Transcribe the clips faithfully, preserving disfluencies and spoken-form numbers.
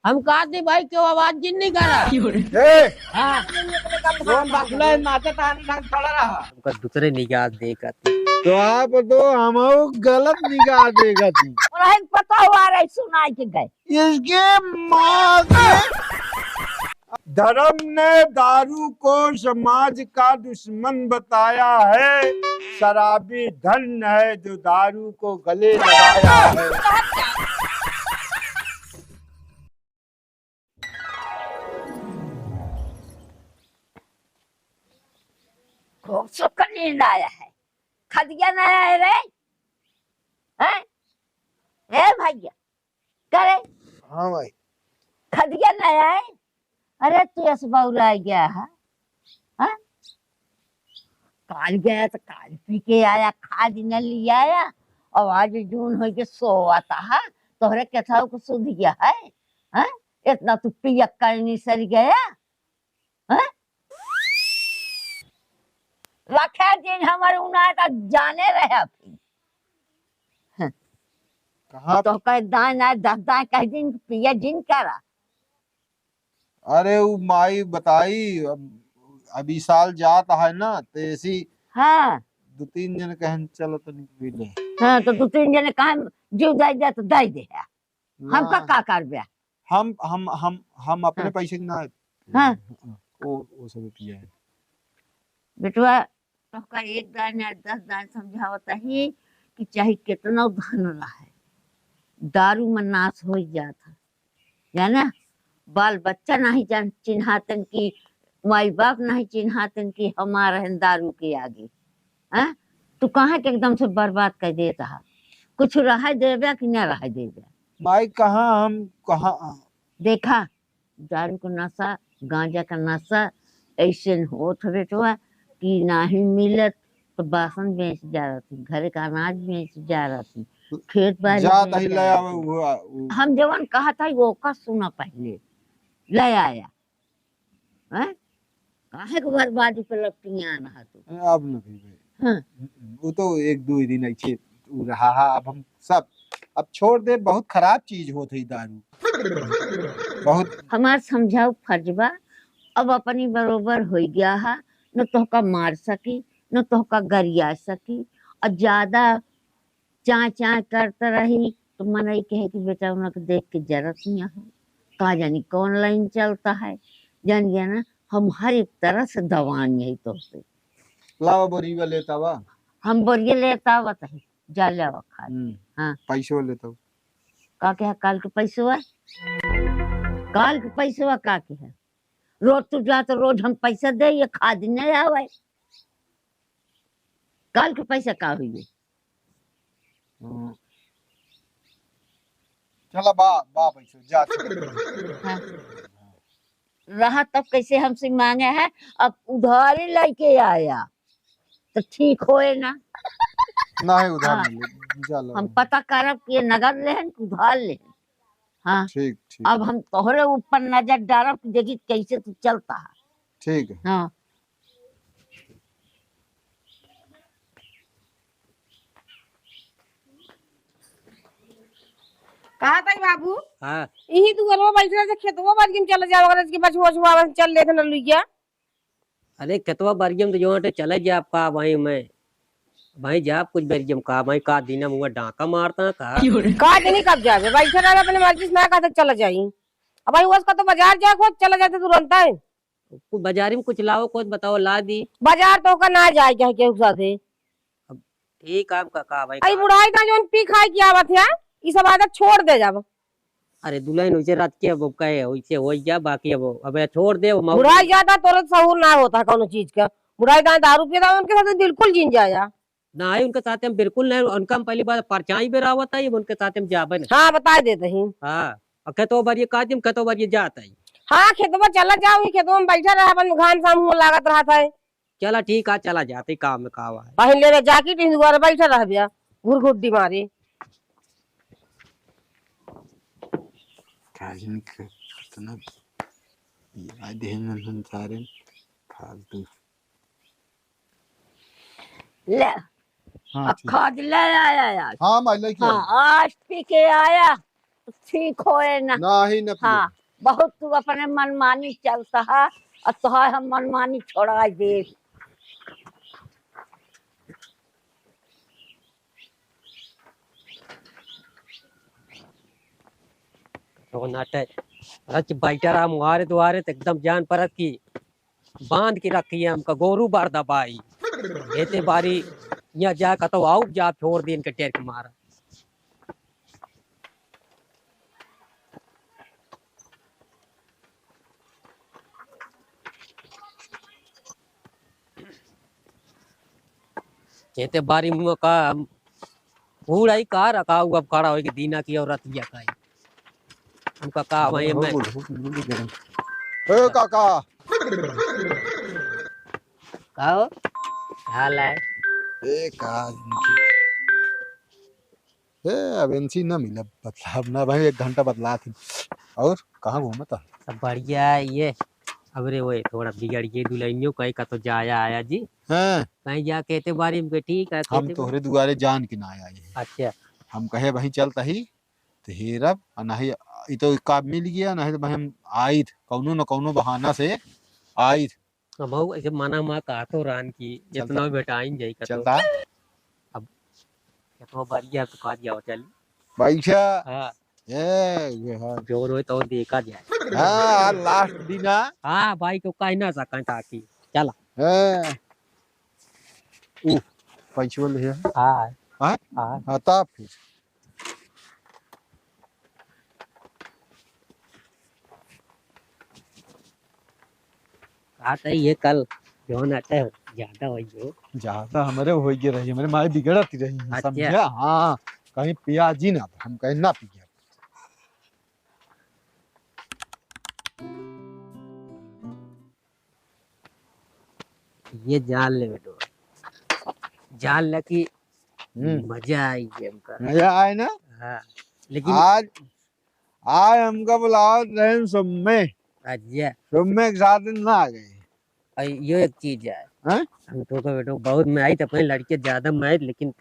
हम कहा थी भाई, क्यों आवाज जिन नहीं करा? ए, हाँ। कौन बाकुला है, नाचत आने ढंग खड़ा रहा। हमका दूसरे निगाह देखत। तो आप तो हमहू गलत निगाह देखत ही। और एक पता हुआ रही सुनाई के गए। इसके माँ के। धर्म ने दारू को समाज का दुश्मन बताया है, शराबी धन्य है जो दारू को गले लगाया है। खूब सुख नींद आया है। खदिया ना आए रे? हैं? ए भैया, करे? हाँ भाई। खदिया ना आए? अरे तू ऐसे बौरा गया है? हाँ? काल गया तो काल पी के आया, खाद न लिया आया, और आज जून हो के सोवत है, तोहरे केथाऊ को सुध गया है? हाँ? इतना तू पियक्कड़ निसर गया, हाँ? लखे दिन हमर उनाए का जाने रहे अभी। हाँ। कहाँ? तो कह दाएं ना, दस दाएं कह दिन पिया जिन करा। अरे उ माई बताई, अब, अब ई साल जात है ना, तो ऐसी हाँ। दो तीन जने कहन चलो तो निकली ले। हाँ, तो दो तीन जने कहन जीव दे दे तो दे दे है। हमका ना। का करबे? हम, हम, हम, हम अपने हाँ। पैसे के ना। हाँ। वो, वो सब पिया है। बेटवा, तोहका एक दान या दस दान समझावत ही कि चाहे कितना धन रहे, दारू में नाश हो जात है, जाना? बाल बच्चा नहीं जान चिन्हातन की, माई बाप नहीं चिन्हातन की हमार हन दारू के आगे। हाँ? तू कहाँ के एकदम से बर्बाद कर देत है? कुछ रहे देबे कि ना रहे देबे? माई कहाँ हम, कहाँ? देखा, दारू का नशा, गांजा का नशा ऐसे होत है बेटवा कि नाही मिलत तो बासन बेच जा रहती, घरे का अनाज बेच जा रहती, खेत बाड़ी जात बेच ही जा ले आवे रहती। वो, वो। हम जवन कहत है वो का सुना पहले, ले आया। हैं? काहे के बर्बादी पे लपटियान रहा तू? अब न भी भाई। हाँ। वो तो एक दो ही दिन ऐसे उ रहा है, अब हम सब, अब छोड़ दे, बहुत खराब चीज होत है दारू। बहुत। हमार समझाऊ फर्ज बा, अब अपनी बरोबर हो गया है, न तोहका मार सकी, न तोहका गरिया सकी, और ज्यादा चाय चाय करत रही तो मनई कहे कि बेटा उनके देख के जरत ही है, का जानी कौन लाइन चलता है, जान गया ना, हम हर एक तरह से दवान यही तो से। लावा बोरिया लेता बा। हम बोरिया लेता बा तही, जा लावा खा। हम्म। हाँ। पैसो लेता बा। का के है काल के पैसवा? काल के पैसवा का के है? रोज तू जा तो रोज हम पैसा दे, ये खाद नहीं आवे। काल के पैसा का हुई? हम्म। चला बा, बा पैसा, जा, चला। हाँ। रहा तब कैसे हमसे मांगे है, अब उधारी लेके आया, तो ठीक होए ना? नहीं, उधार हाँ। नहीं ले, जा लो। हम पता करब कि ये नगद लेहन कि उधार लेहन। हाँ। ठीक, ठीक। अब हम तोहरे ऊपर नजर डालब कि देखी कैसे तू चलता है। ठीक है। हाँ। कहा ताई बाबू? हाँ। यही दुअरवा बैठे रहे, खेतवा बाड़ी में चला जाओ, अगर इसके बछुआ, बछुआ चल लेते न लुइया। अरे, खेतवा बाड़ी में तो जो हटे चले जाब का भाई मैं? भाई जाब कुछ बाड़ी में का भाई, का दिना मुआ डाका मारता का? का दिनी कब जाबे? बैठे रहे अपने मर्जी से, ना कहा तक चला जाई। अब भाई उसका तो बाजार जाए, खुद चला जाते तुरंत है। कुछ बाजारी में कुछ लाओ, कुछ बताओ, ला दी। बाजार तो का ना जाए, चाहे केहू के साथे। अब ठीक है, आपका का भाई, आई का? बुढ़ाई ता जौन पी खाए की आवत है, ई सब आदत छोड़ दे जाब। अरे दुल्हन वैसे रात के अब कहे वैसे हो गया, बाकी अब, अब छोड़ दे, अब मऊ बुढ़ाई जाता तोरे सहूर ना होता कौनो चीज का। बुढ़ाई ता दारू पियता उनके साथ बिल्कुल जिन जाया। ना है उनके साथ हम बिल्कुल नहीं, उनका हम पहली बार परछाई भी रावत है, उनके साथ हम जाबे नहीं। हाँ, बता देते ही। हाँ, और खेतवा बारिये का दिन खेतवा बारिये जात है। हाँ, खेतवा चला जाओ, ही खेतवा में बैठा रहा, अपन घाम साम हुआ लागत रहत है। चला ठीक है, चला जाते काम में का है। पहन ले रे जैकेट, हिंदुआ रे बैठा रह गया, घुरघुड्डी मारे। काजनी के कितना ये देहन संसारन फालतू। ले, हाँ, अब ठीक। खाद ले आया आज। हाँ, मैं लेके हाँ, आया। आज पी के आया, तो ठीक होए ना। नाही, न पियो। हाँ, बहुत तू अपने मनमानी चलता है, और तोहार हम मनमानी छोड़ाई दे। तो नाटे, रच बैठा रहा मुहारे दुआरे, तो एकदम जान परत की बांध के रखी है हमका, गोरू बार दबाई। एते बारी यहाँ जा कतो आउब जा, छोड़ दिन के टेर के मारा। एते बारी मुँह का, बूढ़ा ही का रखा हुआ, अब खड़ा होई के दीना की औरत या का ही। हमका का भाई हो मैं बोल, हो बोल, हो बोल। ए काका। का हो? हाल है? ए का? ए, अब इनसे ना मिला, बतला, अब ना भाई, एक घंटा बतला थी। और कहाँ घूमत है? सब बढ़िया है ये। अब रे, वो थोड़ा बिगड़ गए दुल्हनियों, कहीं का तो जाया आया जी। हाँ। कहीं जाके एते बारी में ठीक है, हम कहते तोहरे दुआरे जान के ना आए हैं। अच्छा। हम कहे, "वहीं चलता ही, तो हेरब, और नहीं, ई तो का मिल गया, नहीं तो भाई हम आइत, कौनो न कौनो बहाना से आइत।" अब हऊ ऐसे मना मा कहा तो रान की, चलता। जितना भी बेटा आइन जाई का तो। चलता। अब कितना बढ़िया तो कहा दिया हो, चल। बैठा। हाँ। ए, ये है। जोर होए तो देखा जाए। हाँ, last दिन आ। हाँ, भाई, तो कहीं ना सकें ताकि। चला। ए। ऊ, पैसवा ले है। हाँ। हाँ? हाँ। हाँ, तब फिर। का त ये कल जौन आटे हो, ज्यादा होइ गयो। ज्यादा हमरे होइ गए रही, हमरे माई बिगड़त रही, अच्छा। समझे? हाँ, कहीं पिया जी ना, हम कहीं ना पिया। ये जान ले बेटो, जान ले कि हम्म। मजा आई गेम का। मजा आए ना? हाँ, लेकिन आज, आज हमका बुलावत रहे सुम्मे। अच्छा। सुम्मे के साथ ना आ गए। अ, यो एक चीज है। हैं? हम तो को बेटो बहुत में आई तो अपने लड़के ज्यादा में आई, लेकिन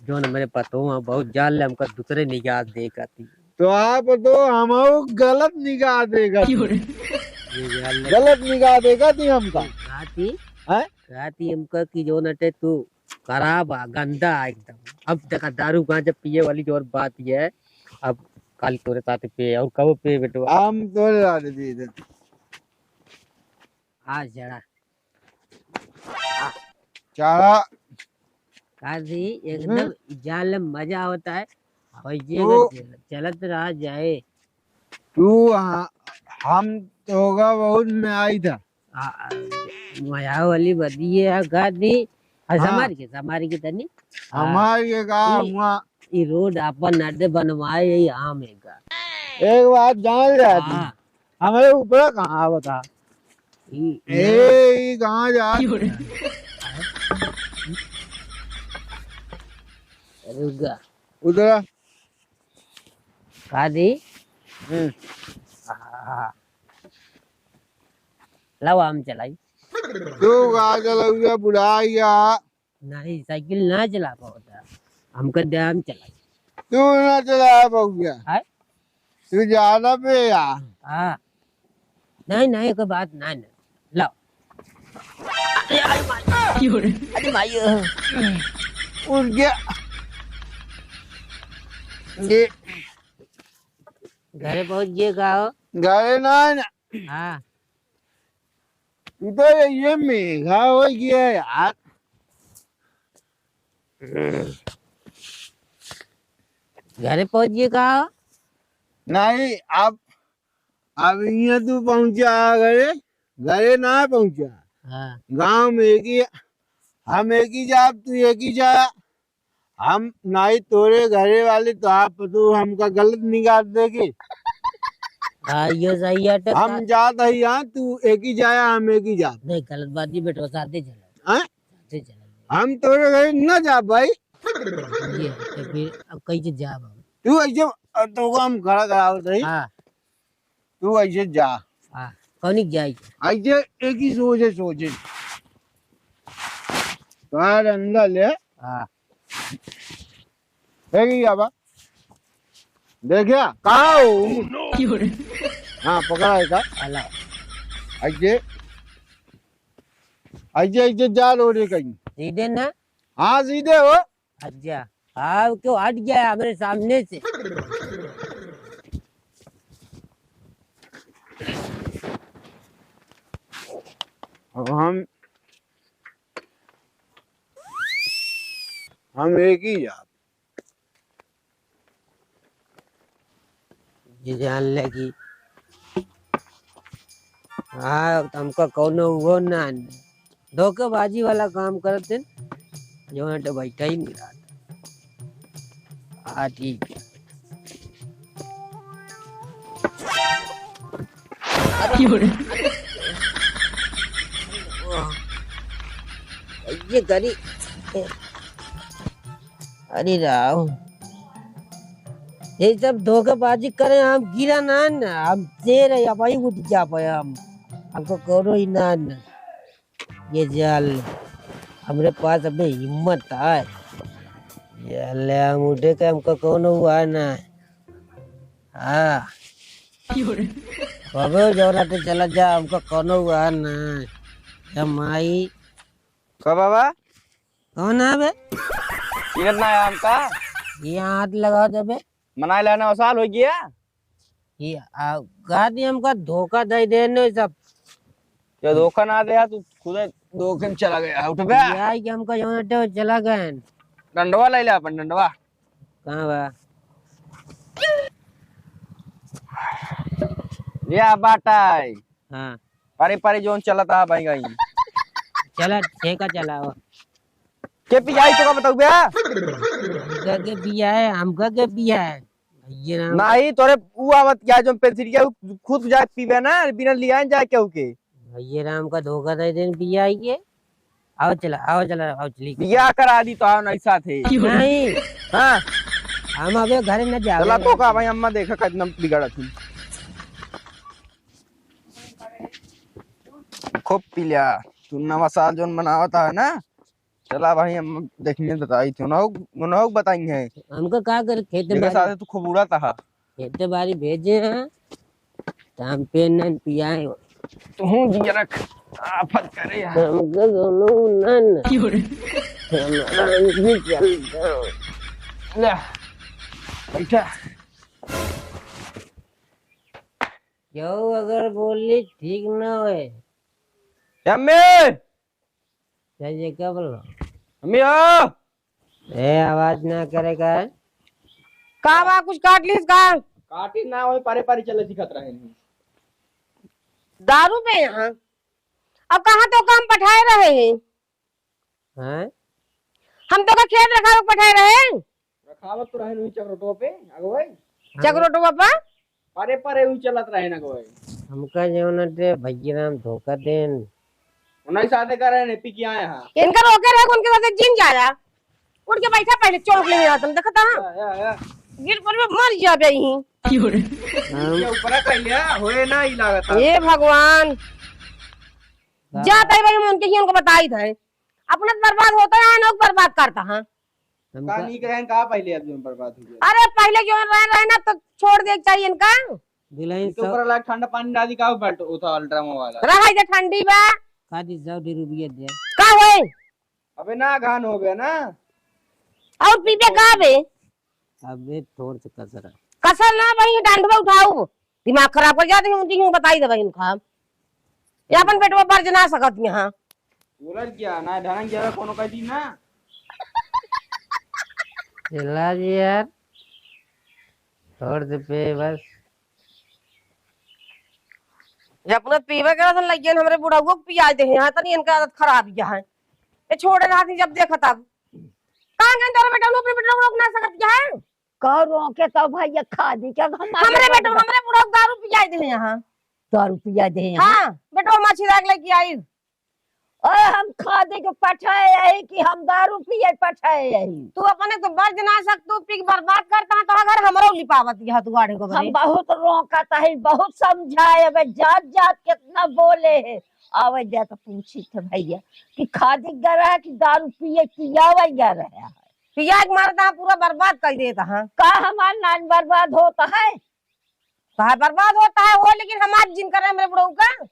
जौन हमरे पतो हैं, बहुत जान ले हमका दूसरे निगाह देखा थी। तो आप तो हमहू गलत निगाह देखा थी। क्यों रे? ये जान ले। गलत निगाह देखा थी हमका। कहा थी? हैं? कहा थी हमका कि जौन अटे तू खराब आ, गंदा आ एकदम। अब देखा दारू गांजा पिए वाली जो और बात ये है, अब कल तोरे साथ पे और कब पे बेटो? हम तोरे साथ पिए थे। आ जड़ा। चारा। का जी, एकदम हम्म। जाल में मजा होता है। और ये तो अगर चलत रहा जाए। तू, हाँ, हम तो होगा बहुत में आई था। आ, आ, मजा वाली बदिये है का दी। आ, हाँ। समार के, समार के तनी। हाँ। हमार के का ई, हुआ? ई रोड आपन नडे बनवाए, यही आम है का। एक बात जान रहा तू? हाँ। हमरे ऊपर कहाँ बता? ई, ए, ई कहाँ जा? रुक जा। उधर। का दी? हम्म। हाँ। लाओ, हम चलाई। तू का चलाऊंगा, बुढ़ा गया। नहीं, साइकिल ना चला पावता। हमका दे, हम चलाई। तू ना चला पाऊंगा। हैं? तू ज्यादा पे आ। हाँ। नहीं, नहीं, कोई बात नहीं, नहीं। लाओ। अरे, अरे माई। अरे माई। उठ गया। ये। घरे पहुंच गए का हो? घरे ना, ना। हाँ। इधर ये मेघा हो गया यार। घरे पहुंच गए का हो? नहीं, अब, अब यहाँ तू पहुंचा घरे, घरे ना पहुंचा। हाँ। गांव में एक ही, हम एक ही जाब, तू एक ही जा। हम नाई तोरे घरे वाले तो आप तो हमका गलत निगाह देखे। हाँ, ये सही है, तो हम का- जात है यहाँ, तू एक ही जाया, हम एक ही जाब। नहीं, गलत बात नहीं बेटो, साथे चला। हैं? साथे चला। हम तोरे घरे ना जाब भाई। ये, तो फिर अब कैसे जाब हम? तू ऐसे, तो हम खड़ा करावत है। हाँ। तू ऐसे जा। हाँ, कौनी जाई? ऐसे एक ही सोचे, सोचे। बाहर अंदर ले। हाँ। एक ही आवा। देखिया, कहाँ हो? हाँ, पकड़ा है का? हेलो। आइए। आइए, आइए, जा लो रे कहीं। सीधे ना? हाँ, सीधे हो। अच्छा, हाँ, क्यों हट गया हमरे सामने से? हम, हम एक ही जात। ये जान ले कि हाँ, हमका कौनो वो ना, धोखेबाजी वाला काम करत हैं, जो है तो बैठा ही नहीं रहा। हाँ, ठीक है। अरे, ये करी। अरे राव, ये सब धोखेबाजी करे, हम गिरा ना न, हम शेर है, अब ही उठ जा पाए हम, हमको कौनो ही ना न। ये जाल, हमरे पास अबे हिम्मत है, ये ले हम उठे के हमको कौनो हुआ ना। हाँ, बाबू जौना पे चला जा, हमको कौनो हुआ ना। या माई। का बाबा? कौन है बे? चिन्हत ना है हमका? ये हाथ लगा दे बे। मनाए लाना साल हो गया। ये आ, गादी हमका धोखा दे देने सब। ये धोखा ना दे, तू खुदे धोखे में चला गया। उठ बे। ये आई कि हमका जौन हटे चला गए। डंडवा ले ले अपन डंडवा। कहाँ बा? ये बाटा है। हाँ। पारी पारी जोन चलत आ भाई गई। चला, ठेका चलाओ। के पियाई तो का बताऊ बे? हमका के पिया है, हमका के पिया है। भैया राम। नहीं, तोरे ऊ आवत क्या जो पेंसिलिया ऊ खुद जाए पीबे ना, बिना लियाए जाए केहू के। भैया राम का धोखा दे देन पिया है ये। आओ चला, आओ चला, आओ चली। बियाह करा दी तो आओ नहीं साथे। नहीं। हाँ। हम अबे घरे न जावे। चला तो का भाई अम्मा देखा कितना बिगड़त ही। खूब पी लिया। तू नवा साल जोन मनावत है ना? चला भाई, हम देखने बताई थे। उन्हों, उन्हों बताई है। हमका का कर, खेते इनके बाड़ी। साथे तू खूब उड़ाता है। खेते बाड़ी भेजे हैं, तो हम पेन नन पियाए। तू जिया रख, आफत करे यार। हमका दोनों नन। हमारा हम भी चलता हूँ। ले, बैठा। क्यों अगर बोली ठीक ना होए। अम्मी! चल ये क्या बोल रहा? अम्मी आ! ए, आवाज ना करे का है? का बा, कुछ काट लीस का? काटी ना होए, पारे पारे चले दिखत रहे हैं। दारू पे यहाँ? अब कहाँ तो काम पठाए रहे हैं? हैं? हम तो का खेत रखावे पठाए रहे? रखावत तो रहे वही चकरोटवा पे, अगुवाई। चकरोटवा पे? परे परे वही चलत रहे ना अगुवाई। हमका जौन रे भैया राम धोखा देन। उन्हीं साथे का रहे ने, पी के आए हैं। इनका रोके रहे, उनके साथे जिन जाया। उठ के बैठा पहले, चौक ले जाता, देखता हाँ। या, या, या। गिर पर में मर जाबे ही। ये ऊपरा कह लिया, होए ना ही लागत है। हे भगवान। का? जाता है भाई, हम उनके ही उनको बताई था। अपना तो बर्बाद होता है, लोग बर्बाद करता है। हमका का नीक रहन का पहले, अब जोन बर्बाद हो गया। अरे पहले जोन रहे, रहे ना तो छोड़ दे चाहिए इनका। दुल्हन तो सब ऊपर लाग ठंडा पानी डाल दी का, उठा ड्रामा वाला। रहा इधर ठंडी बा। का दी, सौ रुपये दे। का होए? अबे ना घान हो गया ना। और पीबे का बे? अबे थोड़ से कसर। कसर ना भाई, डंडवा उठाऊ। दिमाग खराब कर जाते हैं, उनकी यूं बताई दे भाई उनका। ये अपन बेटवा बर्ज ना सकत यहाँ। बोलल क्या ना, ढंग जरा कोनो कह दी ना। चला जी यार, छोड़ दे पे बस। ये अपना पीवे के रसन लगियन, हमरे बुढ़ाऊ को पिया दे हैं, यहाँ तनी इनका आदत खराब ही है। ये छोड़े रहती जब देखा तब। कहाँ गए तोरे बेटा, अपने बेटा रोक ना सकत क्या है? कहो रोके तो भैया खा दी क्या? हम हमरे बेटा, हमरे बुढ़ाऊ दारू पिया दे हैं यहाँ। दारू पिया दे हैं? हाँ, बेटा माछी राग लेके आई। ओए, हम खादे के पठाए यही कि हम दारू पिए पठाए यही। तू अपने तो बर्ज ना सक, तू पी के बर्बाद करता है, तो अगर हमरो लिपावत यह तू गाढ़े को हम बने। बहुत रोकत है, बहुत समझाए, अबे जात जात कितना बोले है। आवे जा तो पूछी थे भैया कि खादे गया रहा कि दारू पिए पियावे गया रहा है। पिया के मारता है, पूरा बर्बाद कर देता है। का हमार नान बर्बाद होता है? तो है बर्बाद होता है वो, लेकिन हमार जिन करे मेरे बुढ़ऊ का।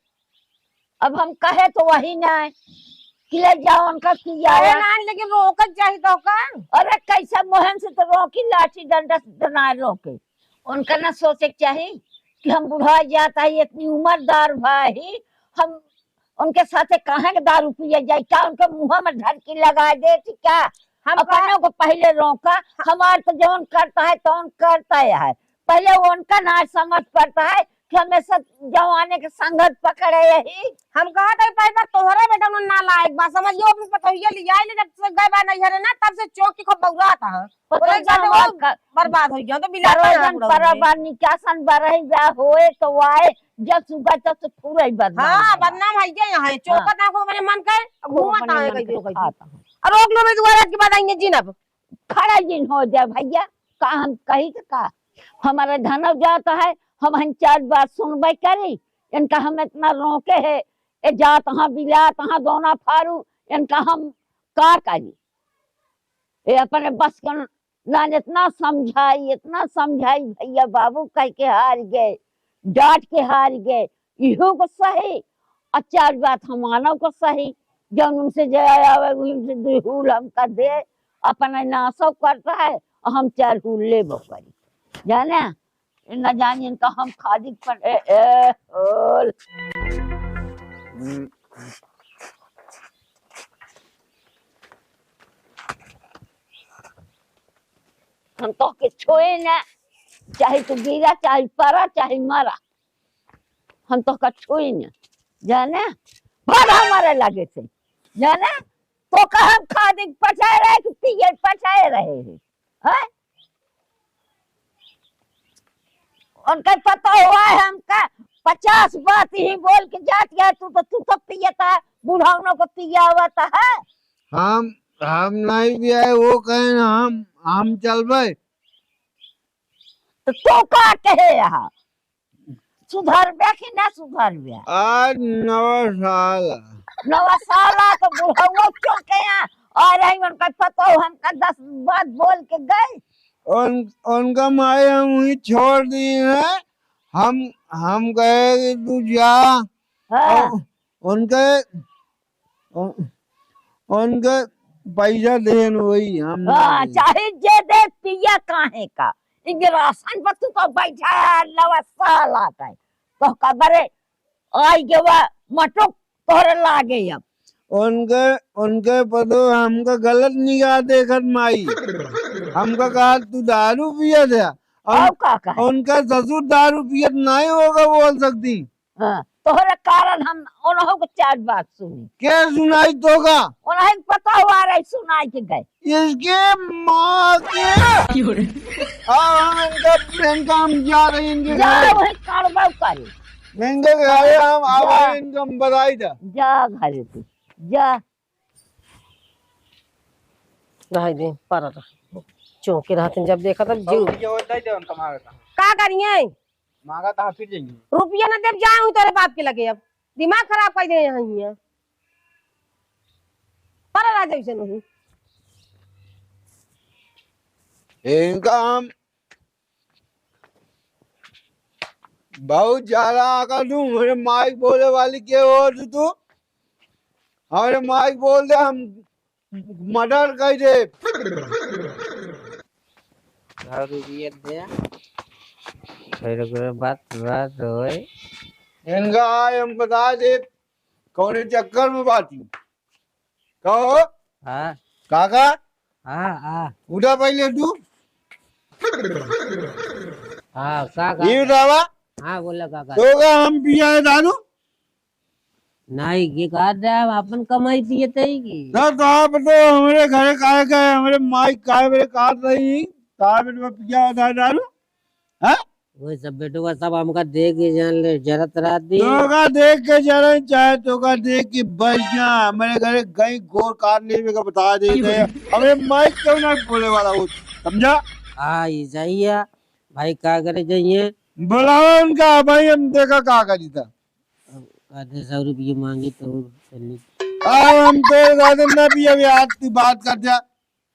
अब हम कहे तो वही ना है कि ले जाओ उनका पिया। अरे नान, लेकिन रोक चाहिए तो का? अरे कैसे मोहन से तो रोकी, लाठी डंडा से तो ना रोके। उनका ना सोचे के चाहिए कि हम बुढ़ा जाता है, इतनी उम्रदार भाई, हम उनके साथे काहे के दारू पिए जाई? का उनके मुंह में ढरकी लगा दे थी का? हम अपनों को पहले रोका, हमार तो जौन करता है तौन करता है। पहले उनका ना समझ पड़ता है कि हमेशा जवाने के संगत पकड़े यही। हम कहा था पहले तोहरा बेटा मन ना लायक बा, समझियो अपनी पतोहिया लिया ले, जब से गए बा नैहरे ना, तब से चौक के खूब बौरा था। बोले पतोहिया जाते हमार वो का-, बर्बाद हो गया, तो बिलाता है करोजन बुढ़ऊ परब में। बा, निकासन बरही जा होए तो आए, जब सुबह तक तो पूरा ही बदनाम हाँ, है। बदनाम है ये यहाँ है। हाँ। चौकत आंखों में मन कर, अब खूब घूमत अपने आए मन कहीं के कहीं। खाता हूँ। और रोक लो, मैं दोबारा के बाद आएंगे जिन अब। खड़ा जिन हो जाए भैया, का हम कही तो का? हमारा धनव जाता है, हम हम चार बात सुनबे करी, इनका हम इतना रोके है, ए जात हाँ बिलात हाँ दोना फारू, इनका हम का करी? ए अपने बस के ना, इतना समझाई, इतना समझाई, भैया बाबू कह के हार गए, डांट के हार गए, इहो को सही, और चार बात हमानव को सही, जौन उनसे जया आवे, उनसे दुहूल हमका दे, अपना नासव करता है, और हम चार हूल लेबो करी, जाने? ए न जानी इनका हम खादी पर, ए, ए, होल। हम्म। हम तोहके छुई ना, चाहे तू गिरा, चाहे परा, चाहे मरा, हम तोहका छुई ना, जाने? भाग हमारे लगे से, जाने? तोहका हम खादी पठाए रहे कि पिए पठाए रहे हैं, हैं? उनका पता हुआ है हमका, पचास बात ही बोल के जात गया, तू तो, तू तो पियता, बुढ़ौनों को पियावता है। हम, हम नहीं पियाए, वो कहे ना हम, हम चलबे। तो तू का कहे यहाँ? सुधरबे कि ना सुधरबे? आज नवा साल। नवा साल आ तो बुढ़ौनों चौके यहाँ आ रही, उनका पता हो हमका दस बात बोल के गई। उन, उनका माई हम वहीं छोड़ दी है। हम, हम कहे कि तू जा। हाँ। और उनके, उन-, उनके पैसा देन वही हम ना हाँ, देन। चाहे जे दे पिया काहे का, इनके राशन पर तू तो बैठा है, नवा साल आता है, तो कबरे आई गवा मटुक तोहरे लागे अब। उनके, उनके पतो हमका गलत निगाह देखत माई। हमका कहा तू दारू पियत है। और और का कहे? उनका ससुर दारू पियत नहीं होगा बोल सकती। हाँ, तोहरे कारण हम उनहु के चार बात सुनी। के सुनाई तोका? उनहु के पता हुआ रही सुनाई के गए। इसके माँ के। अब हम इनका, इनका हम जा रहे इनके जा घर। वही काढ़बा करे। इनके घर हम जा। आवे, इनका हम बताई था। जा घरे तू, जा। रह दे, पर रह। चौंके रहते जब देखा तब जीव। और ये होता ही दे उनका मांगता। का करिए? मांगा तो फिर जाएंगे। रुपया ना देब, जाऊं तेरे बाप के लगे अब। दिमाग खराब कर दे यहाँ ही है। पर रह जैसे नहीं। इनका हम बहुत ज्यादा आकर दूं, मेरे माइक बोले वाली के हो तू, तू? हमारे माइक बोल दे, हम मर्डर कर दे। और ये दे, फिर ओकरे बात, बात होए। इनका आज हम बता दे, कौन चक्कर में बाती। कहो? हाँ। काका? हाँ, हाँ। उठा पहले तू। हाँ, का, का, ये का? उठावा। हाँ, बोला काका। तो का हम पिया है दारू? नहीं, ये कहा था, हम अपन कमाई पिए थे ही की। ना तो आप तो हमारे घरे काहे गए, हमारे माई काहे मेरे काट रही, काहे मेरे में पिया है दारू? हाँ? वो सब बेटों का सब हमका देख के जान ले, जरत रहती। तोका देख के जरन चाहे तोका देख के बच जा। मेरे घरे गई गोर काट लेवे का बता देते हैं। हमें माइक क्यों ना बोले वाला हो, समझा? हाँ, ये सही है। भाई का करे जाइए? बुलाओ उनका, भाई हम देखा का करी था। आधे सौ रुपये मांगी तो चली। अब हम तो ज्यादा ना भी अभी आज की बात कर जा।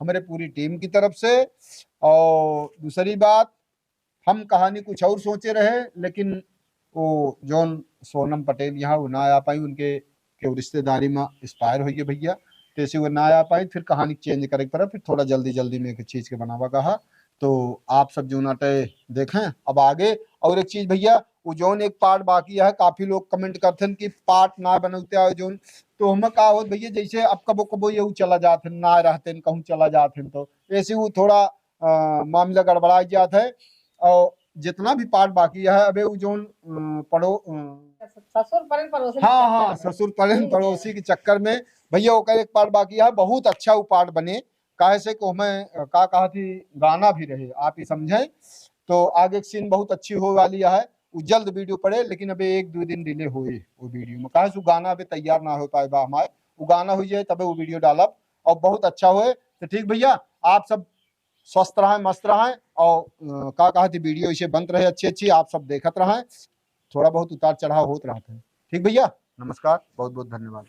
हमरे पूरी टीम की तरफ से। और दूसरी बात, हम कहानी कुछ और सोचे रहे, लेकिन वो जौन सोनम पटेल यहाँ वो ना आ पाई, उनके केहू रिश्तेदारी में एक्सपायर होइए भइया, तो ऐसे वो ना आ पाई, फिर कहानी चेंज करे के पड़ा, फिर थोड़ा जल्दी जल्दी में एक चीज के बनावा कहा। तो आप सब जौन आटे देखें अब आगे। और एक चीज भइया, वो जौन एक पार्ट बाकी है, काफी लोग कमेंट करथन कि पार्ट ना बनौते आओ जौन, तो हमें का होत भइया, जैसे अब कबो कबो ये चला जात है, ना रहते हैं, कहूँ चला जात हैं, तो ऐसे वो थोड़ा अ, मामला गड़बड़ा जात है। और जितना भी पार्ट बाकी है, अबे वो जौन अ, पड़ो अ, ससुर पड़ेन पड़ोसी के हाँ चक्कर हाँ में। ससुर पड़ेन पड़ोसी के चक्कर में भइया ओकर एक पार्ट बाकी है, बहुत अच्छा वो पार्ट बने। काहे से कि ओमे अ, का कहा थी, गाना भी रहे, आप ही समझे। तो आगे एक सीन बहुत अच्छी हो वाली है, वो जल्द वीडियो पड़े, लेकिन अबे एक दो दिन डिले होए वो वीडियो में, काहे से वो गाना अबे तैयार ना हो पाए बा हमारे। वो गाना हो जाए तबे वो वीडियो डालब और बहुत अच्छा होए। तो ठीक भइया, आप सब स्वस्थ रहें, मस्त रहें और अ, का कहा थी, वीडियो इसे बनत रहे अच्छी अच्छी, आप सब देखत रहें। थोड़ा बहुत उतार चढ़ाव होत रहत है। ठीक भइया, नमस्कार, बहुत बहुत धन्यवाद।